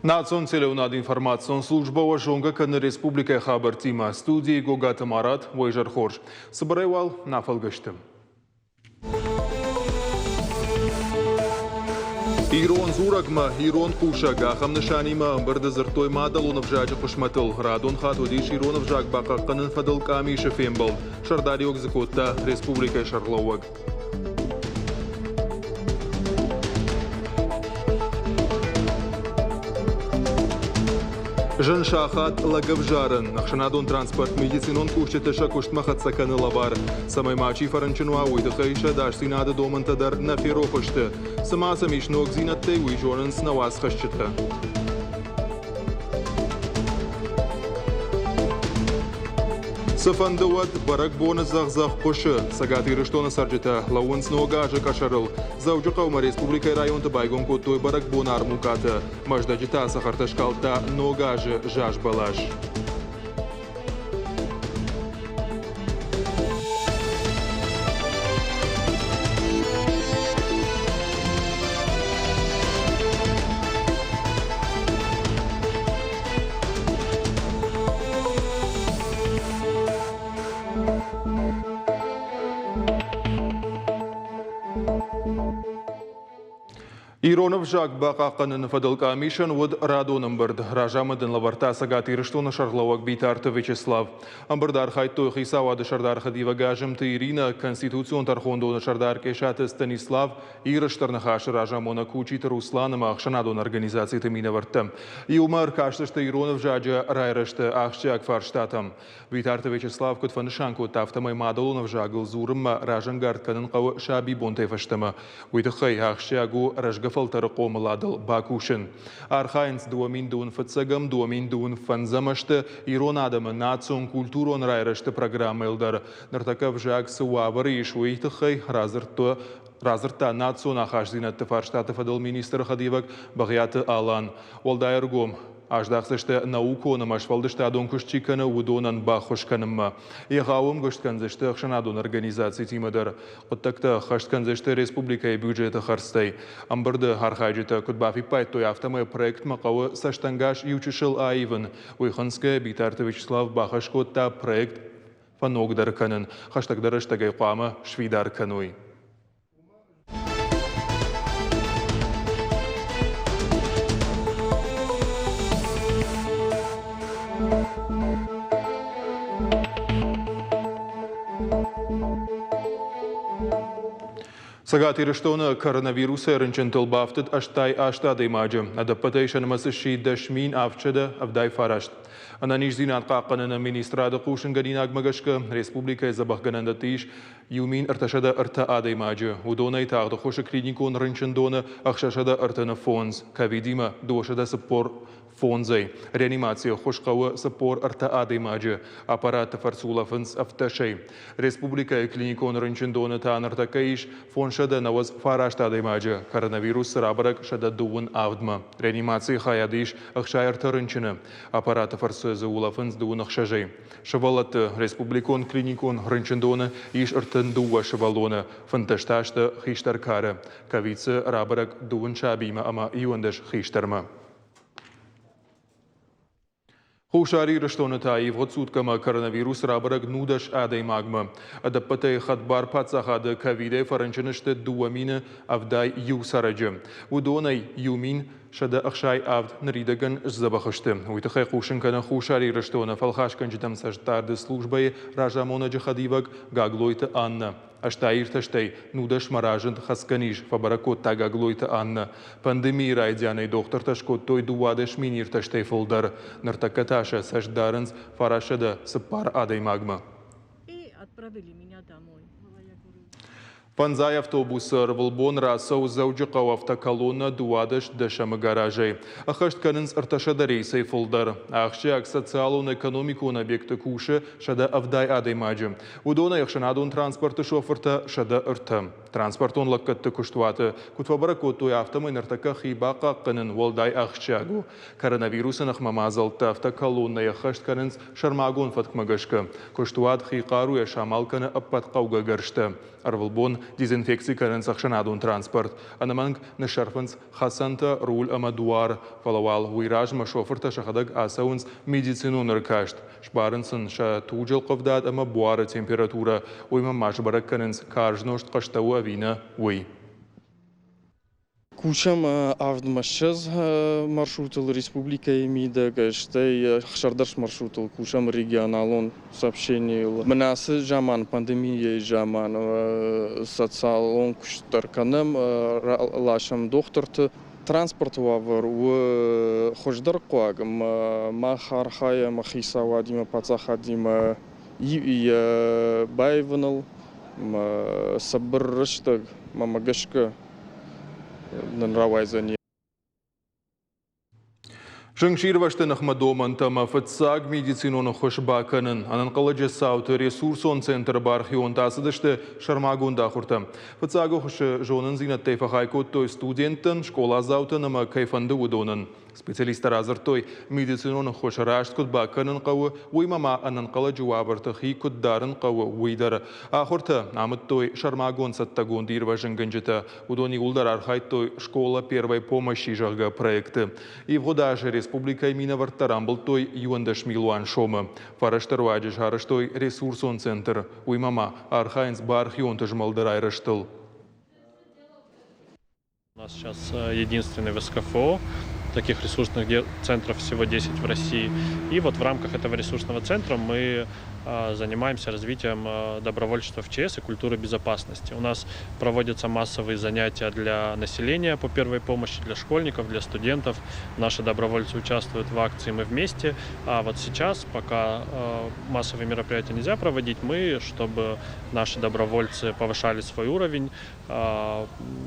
Национ телеуынады информацион службӕ уӕ зонгӕ кӕны республикӕйы хабӕрттимӕ. Студийы Гогаты Марат, уӕ изӕр хорз. Цыбырӕй уал нӕ фӕлгӕсты. Ирон дзурӕгмӕ, ирон хъусӕг ахӕм нысанимӕ ӕмбырды дзырдтой мадӕлон ӕвзаджы хъысмӕтыл. Радон хатт уыдис ирон ӕвзаг бахъахъхъӕнын фӕдыл къамисы фембӕлд. Сӕрдариуӕг дзы кодта республикӕйы сӕргълӕууӕг. Зын сахат лӕгӕвзарын. Ӕхсӕнадон транспорт медицинон кусджыты сӕ куыстмӕ хӕццӕ кӕны лӕвар. Цӕмӕй мачи фӕрынчын уа, уый тыххӕй сӕ ӕдасдзинады домӕнтӕ дӕр нӕ ферох сты. Цы ма сӕм ис ногдзинӕдтӕй, уый зонынц нӕ уацхӕсджытӕ. Цыфӕнды уӕд, бӕрӕгбоны дзӕгъ-дзӕгъ хъуысы. Цӕгат Ирыстоны цӕрджытӕ лӕууынц Ног азы къӕсӕрыл. Дзӕуджыхъӕумӕ республикӕйы районты байгом кодтой бӕрӕгбоны армукъатӕ. Мӕздӕджы та цӕхӕртӕ скалдта Ног азы заз бӕлас. Ирон ӕвзаг бахъахъхъӕныны фӕдыл къамисӕн уыд радон ӕмбырд. Разамынд ын лӕвӕрдта Цӕгат Ирыстоны сӕргълӕууӕг Битарты Вячеслав. Ӕмбырды архайдтой хицауады сӕрдар хӕдивӕг Азымты Иринӕ, Конституцион тӕрхондоны сӕрдар Къесаты Станислав, Иры Стыр Ныхасы разамонӕг Кучиты Руслан ӕмӕ ӕхсӕнадон организациты минӕвӕрттӕ. Иумӕ ӕркастысты ирон ӕвзаджы райрӕзты ахсджиаг фарстатӕм. Битарты Вячеслав куыд фӕнысан кодта, афтӕмӕй мадӕлон ӕвзагыл дзурынмӕ разӕнгард кӕнын хъӕуы сабибонтӕй фӕстӕмӕ. Уый тыххӕй ахсджиаг у рӕзгӕ фӕлтӕры хъомыладыл бакусын. Архайынц 2021-ӕм, 2025 ӕзты ирон адӕмы национ-культурон райрӕзты программӕйыл дӕр. Ныртӕккӕ ӕвзаг цы уавӕры ис, уый тыххӕй радзырдта национ ахастдзинӕдты фарстаты фӕдыл министры хӕдивӕг Бӕгъиаты Алан. Уӕлдай ӕргом аздахдзысты наукон ӕмӕ сфӕлдыстадон куыст чи кӕны, уыдонӕн баххуыс кӕнынмӕ. Егъау ӕмгуыст кӕндзысты ӕхсӕнадон организацитимӕ дӕр. Хъуыддӕгтӕ ӕххӕст кӕндзысты республикӕйы бюджеты хӕрдзтӕй. Ӕмбырды архайджытӕ куыд бафиппайдтой, афтӕмӕй проектмӕ хъӕуы цӕстӕнгас иучысыл аивын. Уый хынцгӕйӕ Битарты Вячеслав бахӕс кодта проект фӕногдӕр кӕнын. Хӕстӕгдӕр рӕстӕгӕй хъуамӕ сфидар кӕной. Цӕгат Ирыстоны коронавирусӕй рынчынтыл бафтыд 88 адӕймаджы. Ӕдӕппӕтӕй сӕ нымӕц сси 10 779. Ӕнӕниздзинад хъахъхъӕныны министрады хъусынгӕнинагмӕ гӕсгӕ, республикӕйы дзӕбӕхгӕнӕндӕтты ис 1303 адӕймаджы. Уыдонӕй тагъд ӕххуысы клиникон рынчындоны 635, ковидимӕ 245-ӕй. Реанимацийы ӕххуыс хъӕуы 43 адӕймаджы, аппаратты фӕрцы улӕфынц ӕвддӕсӕй. Республикӕйы клиникон рынчындоны та ныртӕккӕ ис 599 адӕймаджы, коронавирус рабӕрӕг 127-мӕ. Реанимацийы хайады ис 63 рынчыны, аппараты фӕрцы дзы улӕфынц дыууын ӕхсӕзӕй. Сывӕллӕтты республикон клиникон рынчындоны ис 32 сывӕллоны, 15 та сты хистӕр кары. Ковид дзы рабӕрӕг дыууын сабимӕ ӕмӕ 11 хистӕрмӕ. Хуссар Ирыстоны та ивгъуыд суткӕмӕ коронавирус рабӕрӕг 19 адӕймагмӕ. Ӕдӕппӕтӕй хӕдбар паддзахады ковидӕй фӕрынчын сты 2071 цӕрӕджы. Уыдонӕй 1167 ныридӕгӕн сдзӕбӕх сты. Уый тыххӕй хъусын кӕны Хуссар Ирыстоны фӕлхасгӕнджытӕм цӕстдарды службӕйы разамонӕджы хӕдивӕг Гаглойты Аннӕ. Ӕстай иртӕстӕй нудӕсмӕ разынд хӕцгӕ низ, фӕбӕрӕг кодта Гаглойты Аннӕ. Пандемийы райдианӕй дохтыртӕ скодтой 12 мин иртӕстӕй фылдӕр. Ныртӕккӕ та сӕ цӕст дарынц 904 адӕймагмӕ. Фӕндзай автобусы ӕрвылбон рацӕуы Дзӕуджыхъӕуы автоколоннӕ 12 дӕсӕмы гаражӕй. Ӕххӕст кӕнынц 300 рейсӕй фылдӕр. Ахсджиаг социалон-экономикон объекты кусы 170 адӕймаджы. Уыдонӕй ӕхсӕнадон транспорты шофыртӕ 103. Транспортон лӕггӕдты куыстуаты куыд фӕбӕрӕг кодтой, афтӕмӕй ныртӕккӕ хи бахъахъхъӕнын уӕлдай ахсджиаг у. Коронавирусы ныхмӕ мадзӕлттӕ автоколоннӕйы ӕххӕст кӕнынц сӕрмагонд фӕткмӕ гӕсгӕ. Куыстуат хи хъаруйӕ самал кӕны ӕппӕт хъӕугӕ гӕрзтӕ. Ӕрвылбон дезинфекци кӕнынц ӕхсӕнадон транспорт. Ӕнӕмӕнг ныссӕрфынц хӕцӕнтӕ, руль ӕмӕ дуар. Фӕлӕ уал уый размӕ шофыртӕ сӕхӕдӕг ацӕуынц медицинон ӕркаст. Сбарынц сын сӕ туджы ӕлхъывдад ӕмӕ буары температурӕ. Уыимӕ ма сбӕрӕг кӕнынц, карз нозт хъӕстӕ у ӕви нӕ, уый. Кусӕм авдмӕ ссӕдз маршрутыл республикӕйы мидӕг, стӕй ӕхсӕрдӕс маршрутыл кусӕм регионалон сообщенийыл. Мӕнӕ ацы заман, пандемийӕйы заман социалон куыст дӕр кӕнӕм, ласӕм дохтырты. Транспорты уавӕр у хуыздӕр хъуаг ӕмӕ мах архайӕм хицауадимӕ, паддзахадимӕ йӕ баивыныл. Цыбыр рӕстӕг мӕмӕ гӕсгӕ нын рауайдзӕни. Зынгсирвӕзты ныхмӕ домӕнтӕ ӕмӕ фыццаг медицинон ӕххуыс бакӕнын. Ӕнӕнхъӕлӕджы цауты ресурсон центры бархионтӕ ацыдысты сӕрмагонд ахуыртӕ. Фыццаг ӕххуысы зонындзинӕдтӕй фӕхай кодтой студенттӕн, скъоладзаутӕн ӕмӕ кӕй фӕнды, уыдонӕн. Специалисттӕ радзырдтой, медицинон ӕххуыс раст куыд бакӕнын хъӕуы, уыимӕ ма ӕнӕнхъӕлӕджы уавӕрты хи куыд дарын хъӕуы, уый дӕр. Ахуыртӕ амыдтой сӕрмагонд цӕттӕгонд ирвӕзынгӕнджытӕ. Уыдон иууылдӕр архайдтой «Школа первой помощи», зӕгъгӕ, проекты. Ивгъуыд азы республикӕйы минӕвӕрттӕ рамбылдтой 11 милуан сомы. Фӕрӕзты руаджы сарӕзтой ресурсон центр. Уыимӕ ма архайынц бархионты змӕлды райрӕзтыл. У нас сейчас единственный в СКФО, таких ресурсных центров всего 10 в России. И вот в рамках этого ресурсного центра мы занимаемся развитием добровольчества в ЧС и культуры безопасности. У нас проводятся массовые занятия для населения по первой помощи, для школьников, для студентов. Наши добровольцы участвуют в акции «Мы вместе». А вот сейчас, пока массовые мероприятия нельзя проводить, мы, чтобы наши добровольцы повышали свой уровень,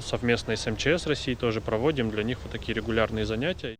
совместно с МЧС России тоже проводим для них вот такие регулярные занятия.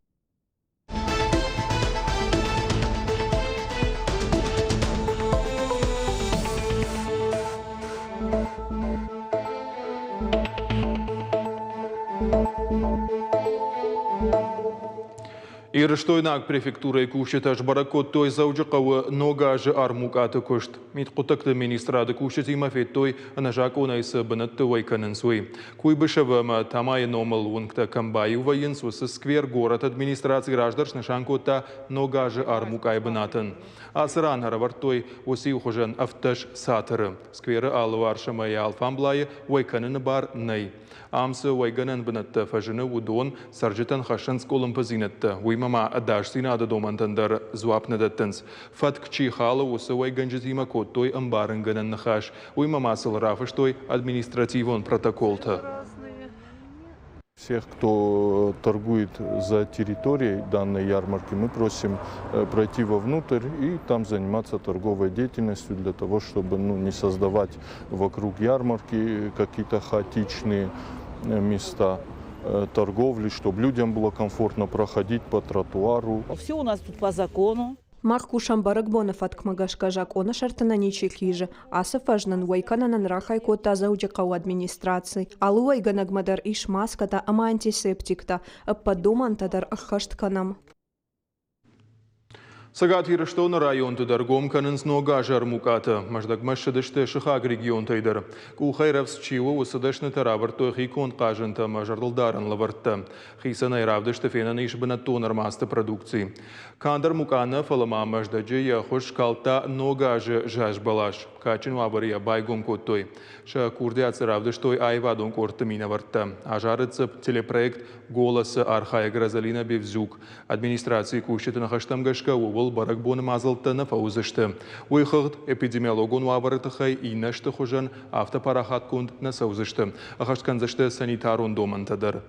Ирыстойнаг префектурӕйы кусджытӕ сбӕрӕг кодтой Дзӕуджыхъӕуы Ног азы армукъаты куыст. Мидхъуыддӕгты министрады кусджытимӕ федтой, ӕнӕзакъонӕй цы бынӕтты уӕй кӕнынц, уый. Куйбышевы ӕмӕ Тамайы номыл уынгтӕ кӕм баиу вӕййынц, уыцы сквер горӕты администраци раздӕр снысан кодта Ног азы армукъайы бынатӕн. Ацы ран ӕрӕвӕрдтой уыцы иухуызӕн 17 цатыры. Скверы алыварс ӕмӕ йӕ алфамблайы уӕй кӕныны бар нӕй. Ам цы уӕйгӕнӕн бынӕттӕ фӕзыны, уыдон цӕрджытӕн хӕссынц къуылымпыдзинӕдтӕ, уыимӕ ма ӕдасдзинады домӕнтӕн дӕр дзуапп нӕ дӕттынц. Фӕтк чи халы, уыцы уӕйгӕнджытимӕ кодтой ӕмбарынгӕнӕн ныхас, уыимӕ ма сыл рафыстой административон протоколтӕ. Всех, кто торгует за территорией данной ярмарки, мы просим пройти вовнутрь и там заниматься торговой деятельностью для того, чтобы ну, не создавать вокруг ярмарки какие-то хаотичные места торговли, чтобы людям было комфортно проходить по тротуару. Все у нас тут по закону. Мах кусӕм бӕрӕгбоны фӕткмӕ гӕсгӕ закъоны сӕрты нӕ ничи хизы. Ацы фӕз нын уӕй кӕнынӕн рахай кодта Дзӕуджыхъӕуы администраци. Алы уӕйгӕнӕгмӕ дӕр ис маскӕтӕ ӕмӕ антисептиктӕ. Ӕппӕт домӕнтӕ дӕр ӕххӕст кӕнӕм. Цӕгат Ирыстоны районты дӕр гом кӕнынц ног азы армукъатӕ. Мӕздӕгмӕ ссыдысты сыхаг регионтӕй дӕр. Къухӕй рӕвдз чи у, уыцы дӕснытӕ равӕрдтой хиконд хъазӕнтӕ ӕмӕ зӕрдылдарӕн лӕвӕрттӕ. Хицӕнӕй равдысты фенӕн ис бынӕттон ӕрмадзты продукци. Канд армукъа нӕ, фӕлӕ ма Мӕздӕджы йӕ хуыз скалдта ног азы заз бӕлас. Кадджын уавӕры йӕ байгом кодтой. Сӕ курдиат дзы равдыстой аивадон къордты минӕвӕрттӕ. Азарыд дзы телепроект «Голос-ы» архайӕг Розалина Бевзюк. Администрацийы кусджыты ныхӕстӕм гӕсгӕ ууыл бӕрӕгбоны мадзӕлттӕ нӕ фӕуыдзысты. Уый хыгъд эпидемиологон уавӕры тыххӕй иннӕ сты хуызӕн афтӕ парахатгонд нӕ цӕудзысты. Ӕххӕст кӕндзысты санитарон домӕнтӕ дӕр.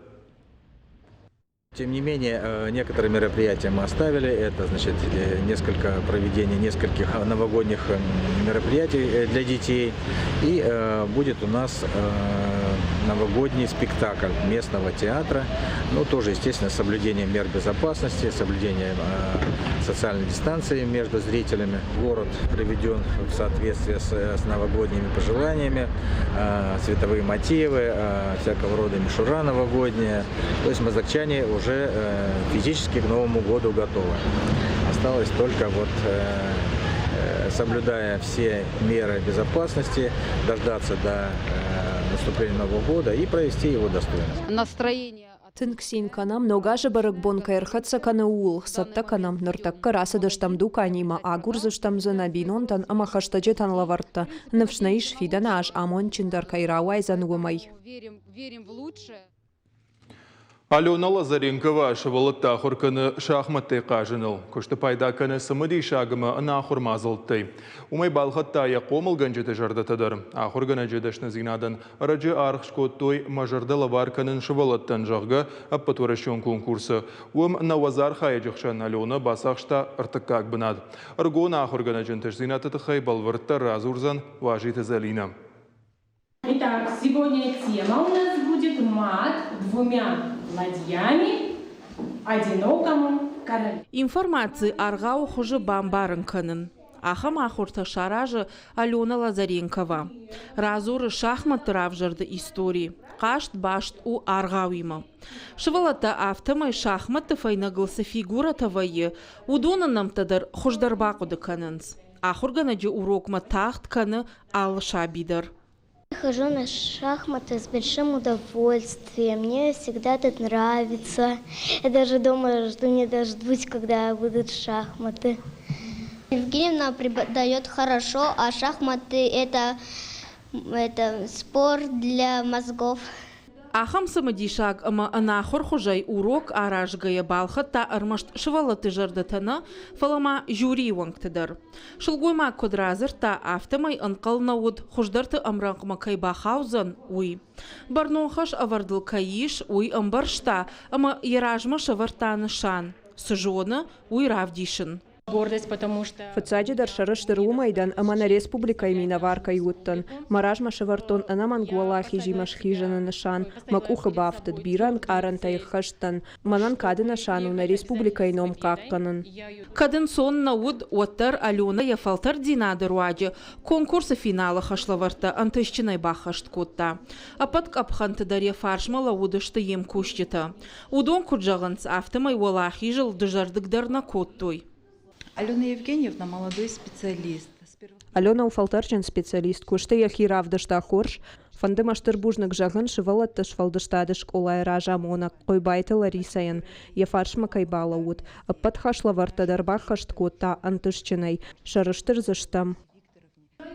Тем не менее, некоторые мероприятия мы оставили. Это, значит, несколько проведений нескольких новогодних мероприятий для детей. И будет у нас Новогодний спектакль местного театра. Ну, тоже, естественно, с соблюдением мер безопасности, соблюдением социальной дистанции между зрителями. Город приведен в соответствии с новогодними пожеланиями, цветовые мотивы, всякого рода мишура новогодняя. То есть моздокчане уже физически к Новому году готовы. Осталось только вот, соблюдая все меры безопасности, дождаться до наступления Нового года и провести его достойно. Настроение Тынг цин кӕнӕм, ног азы бӕрӕгбон кӕй ӕрхӕццӕ кӕны, ууыл. Цӕттӕ кӕнӕм, ныртӕккӕ рацыдыстӕм дуканимӕ, агурдзыстӕм дзы нӕ бинонтӕн ӕмӕ хӕстӕджытӕн лӕвӕрттӕ. Ныфс нӕ ис, фидӕны аз амондджындӕр кӕй рауайдзӕн, уымӕй. Верим, верим в лучшее. Алена Лазаренкова сывӕллӕтты ахуыр кӕны шахмӕттӕй хъазыныл. Куысты пайда кӕны цымыдисаг ӕмӕ ӕнахуыр мадзӕлттӕй. Уымӕй балхӕдта йӕ хъомылгӕнджыты зӕрдӕтӕ дӕр. Ахуыргӕнӕджы дӕсныдзинадӕн ӕрӕджы аргъ скодтой «Мӕ зӕрдӕ лӕвар кӕнын сывӕллӕттӕн», зӕгъгӕ, ӕппӕтуӕрӕсеон конкурсы. Уым 90 архайӕджы хсӕн Алена бацахста ӕртыккаг бынат. Ӕрыгон ахуыргӕнӕджы ӕнтыстдзинӕдты тыххӕй бӕлвырддӕр радзурдзӕн Уазиты Зӕлинӕ. Итак, сегодня тема у нас будет мат двумя ладьями одинокому королю. Информаци аргъауы хуызы бамбарын кӕнын. Ахӕм ахуыртӕ саразы Алена Лазаренкова. Радзуры шахматты равзӕрды истори. Хъазт баст у аргъауимӕ. Сывӕллӕттӕ афтӕмӕй шахматты фӕйнӕгыл цы фигурӕтӕ вӕййы, уыдоны нӕмттӕ дӕр хуыздӕр бахъуыды кӕнынц. Ахуыргӕнӕджы урокмӕ тагъд кӕны алы саби дӕр. Хожу на шахматы с большим удовольствием. Мне всегда это нравится. Я даже дома жду не дождусь, когда будут шахматы. Евгеньевна преподает хорошо, а шахматы это спорт для мозгов. Ахӕм цымыдисаг ӕмӕ ӕнахуыр хуызӕй урок аразгӕйӕ балхӕдта ӕрмӕст сывӕллӕтты зӕрдӕтӕ нӕ, фӕлӕ ма жюрийы уӕнгты дӕр. Сылгоймаг куыд радзырдта, афтӕмӕй ӕнхъӕл нӕ уыд, хуыздӕрты ӕмрӕнхъмӕ кӕй бахаудзӕн, уый. Бӕрнон хӕс ӕвӕрд ыл кӕй ис, уый ӕмбӕрста ӕмӕ йӕ размӕ сӕвӕрдта нысан, цы зоны, уый равдисын. Гордость, потому что Фыццаджыдӕр сӕрыстыр уымӕй дӕн, ӕмӕ нӕ республикӕйы минӕвар кӕй уыдтӕн. Мӕ размӕ сӕвӕрдтон ӕнӕмӕнг уӕлахизимӕ схизыны нысан. Мӕ къухы бафтыд, бирӕ ӕнкъарӕнтӕй ӕххӕст дӕн. Мӕнӕн кады нысан у нӕ республикӕйы ном хъахъхъӕнын. Кӕд ӕнцон нӕ уыд, уӕддӕр Аленӕ йӕ фӕлтӕрддзинады руаджы конкурсы финалы хӕслӕвӕрдтӕ ӕнтыстджынӕй баххӕст кодта. Ӕппӕт къӕпхӕнты дӕр йӕ фарсмӕ лӕууыдысты йе мкусджытӕ. Уыдон куыд зӕгъынц, афтӕмӕй уӕлахизыл дызӕрдыг дӕр нӕ кодтой. Алена Евгеньевна молодой специалист. Алена у фӕлтӕрджын специалист, куысты йӕхи равдыста хорз. Фӕнды мӕ стыр бузныг зӕгъын сывӕллӕтты сфӕлдыстады скъолайы разамонӕг Хъойбайты Ларисӕйӕн, йӕ фарсмӕ кӕй балӕууыд, ӕппӕт хӕслӕвӕрдтӕ дӕр баххӕст кодта ӕнтыстджынӕй. Сӕрыстыр дзы стӕм.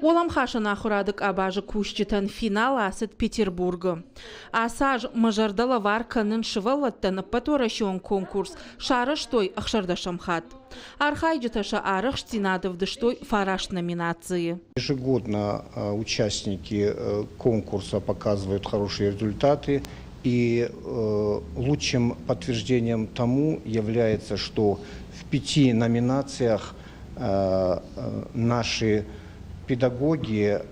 Уӕлӕмхасӕн ахуырады къабазы кусджытӕн финал ацыд Петербургы. Ацы аз мӕ зӕрдӕ лӕвар кӕнын сывӕллӕттӕн ӕппӕтуӕрӕсеон конкурс сарӕзтой ӕхсӕрдӕсӕм хатт. Архайджытӕ сӕ арӕхстдзинад ӕвдыстой фараст номинацийы. Ежегодно участники конкурса показывают хорошие результаты. И лучшим подтверждением тому является, что в пяти номинациях наши педагоги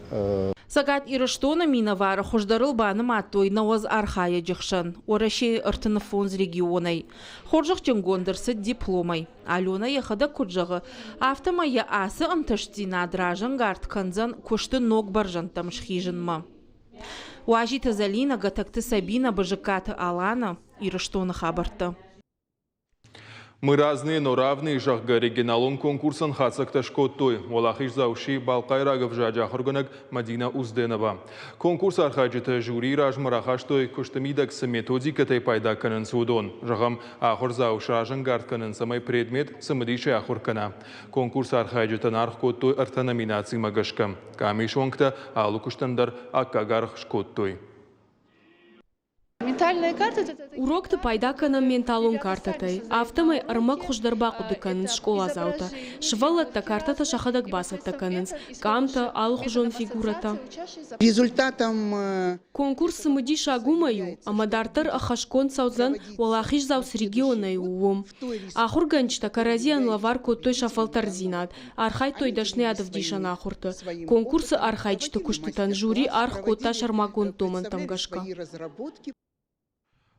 Цӕгат Ирыстоны минӕвары хуыздӕрыл банымадтой 90 архайӕджы хсӕн Уӕрӕсейы 35 регионӕй. Хорзӕхджынгонд ӕрцыд дипломӕй. Аленӕ йӕхӕдӕг куыд зӕгъы, афтӕмӕй йӕ ацы ӕнтыстдзинад разӕнгард кӕндзӕн куысты ног бӕрзӕндтӕм схизынмӕ. Уазиты Зӕлинӕ, Гӕтӕгты Сабинӕ, Бызыккаты Алана, Ирыстоны хабӕрттӕ. Мы разные, но равные, зӕгъгӕ, регионалон конкурсӕн хатдзӕгтӕ скодтой. Уӕлахиздзау сси балхъайраг ӕвзаджы ахуыргӕнӕг Мадина Узденова. Конкурсы архайджытӕ жюрийы размӕ рахастой, куысты мидӕг цы методикӕтӕй пайда кӕнынц, уыдон. Зӕгъӕм, ахуырдзау сразӕнгард кӕнын, цӕмӕй предмет цымыдисӕй ахуыр кӕна. Конкурсы архайджытӕн аргъ кодтой ӕртӕ номинацимӕ гӕсгӕ. Къамисы уӕнгтӕ алы куыстӕн дӕр аккаг аргъ скодтой. Ментальная карта Урокты пайда кӕнӕм менталон картӕтӕй. Афтӕмӕй ӕрмӕг хуыздӕр бахъуыды кӕнынц скъоладзаутӕ. Сывӕллӕттӕ картӕтӕ сӕхӕдӕг бацӕттӕ кӕнынц, къамтӕ, алыхуызон фигурӕтӕ. Результатом Конкурс цымыдисаг уымӕй у, ӕмӕ дарддӕр ӕххӕстгонд цӕудзӕн, уӕлахиздзау цы регионӕй у, уым. Ахуыргӕнджытӕ кӕрӕдзийӕн лӕвар кодтой сӕ фӕлтӕрддзинад, архайдтой дӕсныйад ӕвдисӕн ахуырты. Конкурсы архайджыты куыстытӕн жюри аргъ кодта сӕрмагонд домӕнтӕм гӕсгӕ.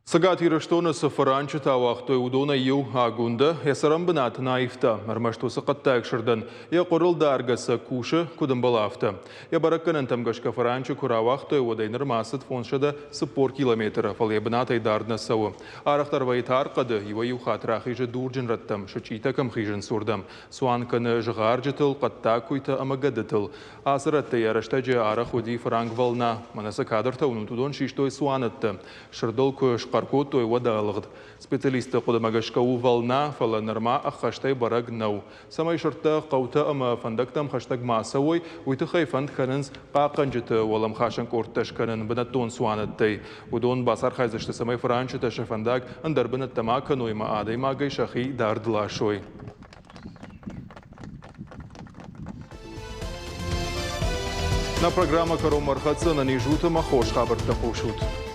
Цӕгат Ирыстоны цы фыранчытӕ ауагътой, уыдонӕй иу, Агундӕ, йӕ цӕрӕнбынат нӕ аивта. Ӕрмӕст уыцы хъӕддаг сырдӕн йӕ хъуырыл даргӕ сӕ кусы, куыд ӕмбӕлы, афтӕ. Йӕ бӕрӕггӕнӕнтӕм гӕсгӕ фыранчы куы рауагътой, уӕдӕй нырмӕ ацыд 540 километры, фӕлӕ йӕ бынатӕй дард нӕ цӕуы. Арӕхдӕр вӕййы тар хъӕды, иуӕй-иу хатт рахизы дурджын рӕттӕм, сычъитӕ кӕм хизынц, уырдӕм. Цуан кӕны зыгъарджытыл, хъӕддаг куыйтӕ ӕмӕ гӕдытыл. Ацы рӕтты йӕ рӕстӕджы арӕх уыди фыранк волна. Мӕнӕ цы кадртӕ уынут, уыдон систой цуанӕттӕ. Сырдыл куы схъӕр кодтой, уӕд алыгъд. Специалистты хъуыдымӕ гӕсгӕ у волна, фӕлӕ нырма ӕххӕстӕй бӕрӕг нӕу. Цӕмӕй сырдтӕ хъӕутӕ ӕмӕ фӕндӕгтӕм хӕстӕг ма цӕуой, уый тыххӕй фӕнд кӕнынц хъахъхъӕнджыты уӕлӕмхасӕн къордтӕ скӕнын бынӕттон цуанӕттӕй. Уыдон бацархайдзысты, цӕмӕй фыранчытӕ сӕ фӕндаг ӕндӕр бынӕттӕм акӕной ӕмӕ адӕймагӕй сӕхи дард ласой. Нӕ программӕ кӕронмӕ ӕрхӕццӕ, ӕнӕниз ут ӕмӕ хорз хабӕрттӕ хъусут.